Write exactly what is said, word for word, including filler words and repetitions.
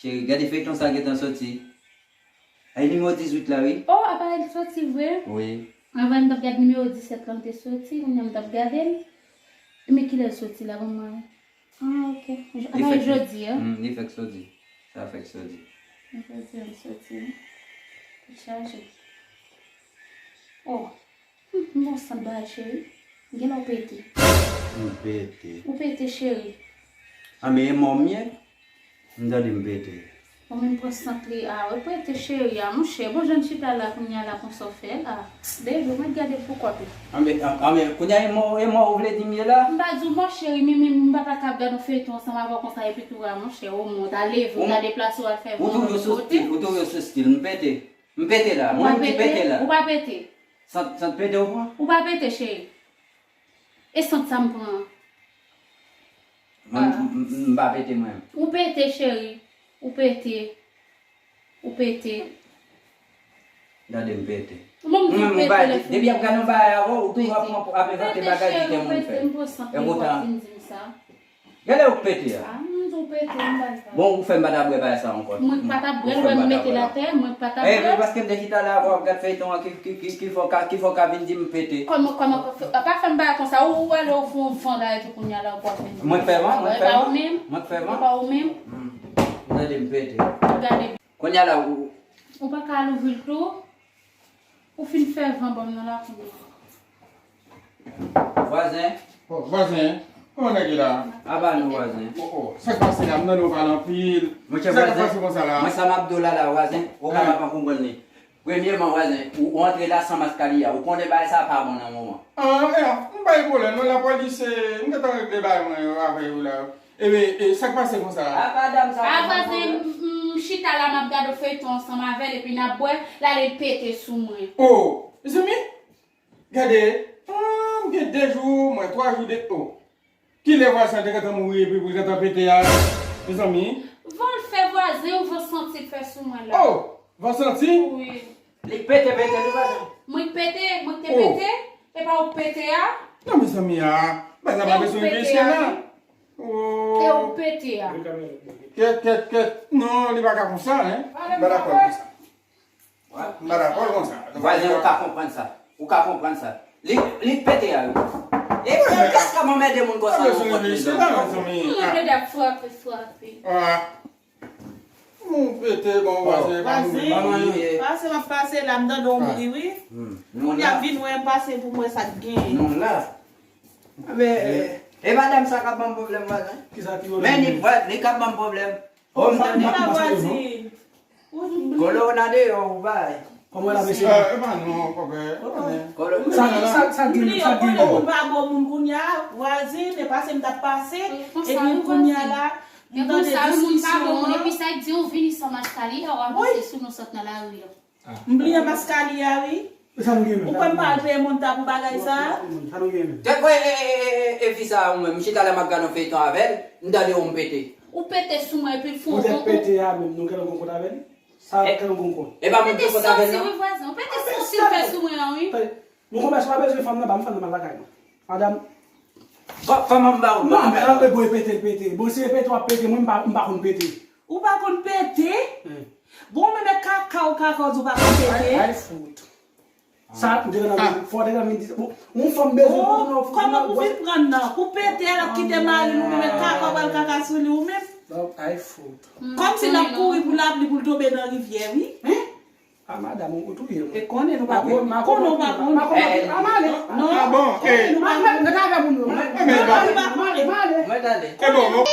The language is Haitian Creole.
Cheri, gade feyton sa gentan soti. Ay, nimewo dizuit la, wi. Oh, apa l soti vre? Wi. Anvan m t ap gade nimewo disèt la, m te soti, kounye a m t ap gade l. Men kilè l soti la, ban m wè. Ah, ok. Li Apa fèk jodi a? Hmm, li fèk soti. Sa fèk soti. Jodi a l soti, wi. Tèt chaje. Oh. Hmm, m bon sant bagay, cheri. Genlè w pete. M pete. Ou pete, cheri. Anben, e mò m ye? M tande m pete. Ou menm pran sant li a, ou pete, cheri a, monchè. Bon, jan n chita la, kounye a la, konsa w fè la. Baby, ou mèt gade pou kòt ou. Anben, anben, kounye a, e mò, e mò ou vle di m ye la? M pa di w mò, cheri, men, men, m pa ta kab gade yon feyton ansanm avè w konsa, epi tou a, monchè, o mond, ta leve, w ta deplase, w al fè Ou vant toujou sou kote. Stil, ou toujou sou stil, m pete. M pete la, Ou pa mwen ki pete pete, la. Ou pa pete. Sant, sant pete ou pran? Ou pa pete, cheri. E sant sa m pran an? Mwen, Ah. m, m, m pa pete mwen. Ou pete, cheri. Ou pete. Ou pete. Gade m pete. Ou menm tou Mwen, m pete pa, lè depi ap gade yon bagay avè w, ou toujou ap pete. Pran, ap envante Pete, bagay cheri, ki gen ou moun pete, fè. M pran sant, E mwen pa poutan, vin di m sa. Gade ou pete a. Ah, m di w pete, m bay sa. Bon, ou fè m pa ta bwè bagay sa ankò. Mwen pa ta bwè, Ou fè m mwen pa ta mete bwè la la. Tè, mwen pa ta Eh, bwè. Paske m te chita la, w ap gad feyton an, ki, ki, ki, ki fè w ka, ki fè w ka vin di m pete. Kòman, kòman, pa fè m bagay konsa, ou, ou ale, ou fè yon van la, epi kounye a la, ou ap vin di Mwen fè van, mwen E fè pa van. Ou menm? Mwen fè van. E pa ou menm? Hmm. Gade m pete. Gade. Kounye a la, ou Ou pa ka al ouvri l tou? Ou fin fè van ban m nan lakou a. Vwazen. Oh, vwazen, kòman nèg yo la? Aba nou, vwazen. Oh, oh, sa k pase la? M tande w pale anpil. Monchè, Sa k vwazen, pase konsa la? Mwen sa m ap di w la, la, vwazen, ou Hein? Kapab pa konprann li. Premyeman, vwazen, ou, ou antre la san maskaliya. Ou konnen bagay sa pa bon nan moman. Ah, eh, m pa gen pwoblèm, non, lapolis, eh, m gentan regle bagay mwen yo avè yo la. Ebyen, e, sa k pase konsa? Ah, madanm sa Ah, pa vwazen, m, m chita la, m ap gade feyton ansanm avè l, epi n ap bwè, l ale l pete sou mwen. Oh, mezanmi, gade, ah, m gen de jou, mwen, twa jou de, oh. Kilè vwazen an te gentan mouri epi pou l gentan pete a, mezanmi? Van l fè vwazen, yon van santi l fè sou mwen la. Oh, van santi? Wi. Li pete, pete, li vwazen. Mwen k pete, mwen k te Oh. pete, e pa ou k pete a? Non, mezanmi, ah, bagay sa pa E ou bezwen pete riske a, la. wi. Oh. E ou k pete a? Kèt, kèt, kèt. Non, li pa ka konsa, hein. M pa dakò konsa. M pa dakò konsa. Vwazen, ou ka konprann sa. Ou ka konprann sa. Li, li pete a, wi. E kès k ap anmède moun konsa nan yon kòt mezon? Ou rete ap frape, frape. Ah. Moun pete, bon, vwazen, pa mouri. Vwazen, pase m ap pase la, m tande w mouri, wi. Hmm. Kounye a m vin wè m pase pou m wè sa k genyen. Nou la. Men, e madanm sa k ap ban m pwoblèm, vwazen. Kisa ki pwoblèm? Men li, li k ap ban m pwoblèm. Oh, m tande. Sa vwazin. Kolo w nan deyò, ou bay. Kòman la, mesye? Eh, e pa nou, kòpè. Kolo. Sa, sa, sa gen, sa gen. Moun pa bon moun kounye a, vwazin, e pase m t ap pase, epi kounye a la, m tande disisyon an. Epi sa k di ou vini san maskaliya, w ap pase sou nou sot nan lari an. M bliye maskaliya, wi. Ou kwè m pa al peye monta pou bagay sa a? Sa nou gen menm? Tèt mwen, e, e, e, e, e, fi sa a, ou menm, m chita la, m ap gade yon feyton avè l, m tande w m pete. Ou pete sou mwen, epi l fè yon Poutèt pete a menm, nou genlè gon kont avè li? Sa genlè gon kont. E pa mwen ki gon kont avè l, non? Ou pete santi, wi, vwazin. Ou pete santi l fè sou mwen an, wi. Nou konmès pa bezwen fanm nan, ba m fanm nan, m al lakay mwen. Madanm. Bon, fanm an m ba ou. Non, men antre bon e pete l pete. Bon, si e pete w ap pete, mwen m pa, m pa konn pete. Ou pa konn pete? Bon, men, men kaka ou kaka ou di ou pa konn pete? Ay, ay, fout. Sa, m te nan men, fò te nan men di, bon, yon fanm bezwen pou nou, pou kòman pou vin pran nan? Pou pete, l ap kite mari l, ou menm, men kaka ou pral kaka sou li, ou menm? Ay, fout. Kòmsi l ap kouri pou lapli, pou l tonbe nan rivyè, wi. Hein? A madanm, ou touye mwen. E konnen nou pa konn. Konnen ou pa konn. A, m ale. Non. Ah bon? Konnen nou pa konn. Mete avè moun yo. Konnen nou pa konn. M ale. Mwen tande. E bon, bon.